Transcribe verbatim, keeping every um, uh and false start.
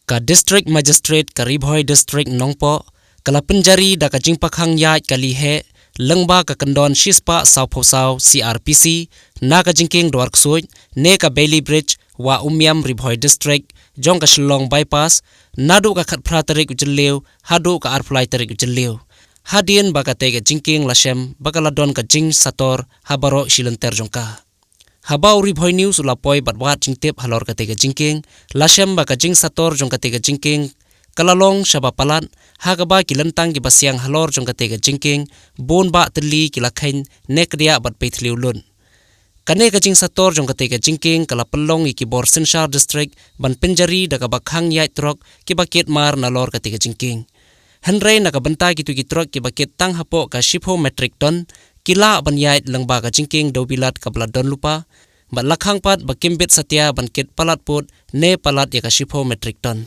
Ka District Magistrate ka Ri Bhoi District Nongpoh ka la pynjari da ka jingpakhang ïaid ka Liheh lyngba ka kyndon shispah sawphew saw C R P C na ka jingkieng Dwarksuid ne ka Bailey Bridge, Wah Umiam, Ri Bhoi District, jong ka Shillong Bypass, naduh ka khatphra tarik u Jylliew haduh ka arphew lai tarik u Jylliew, hadien ba katei ka jingkieng la shem ba ka la don ka jingsator ha baroh shi lynter jong ka. Haba u Ri Bhoi News u la poi bad wad jingtip halor katei ka jingkieng, la shem ba ka jingsator jong katei ka jingkieng ka la long shaba palat, ha kaba ki lyntang kiba siang halor jong katei ka jingkieng bun bah tylli ki la kheiñ ne kdiah bad pei thliew lut. Kane ka jingsator jong katei ka jingkieng ka la pynlong ïa ki bor synshar district ban pynjari da kaba khang ïaid trok kiba kit mar nalor katei ka jingkieng. Hynrei na ka bynta kito ki trok kiba kit tang hapoh ka shiphew metric ton, ki lah ban ïaid lyngba ka jingkieng dewbilat kaba la don lypa, bad la khang pat ba kim bit satia ban kit palat pud ne palat ïa ka shiphew metric ton.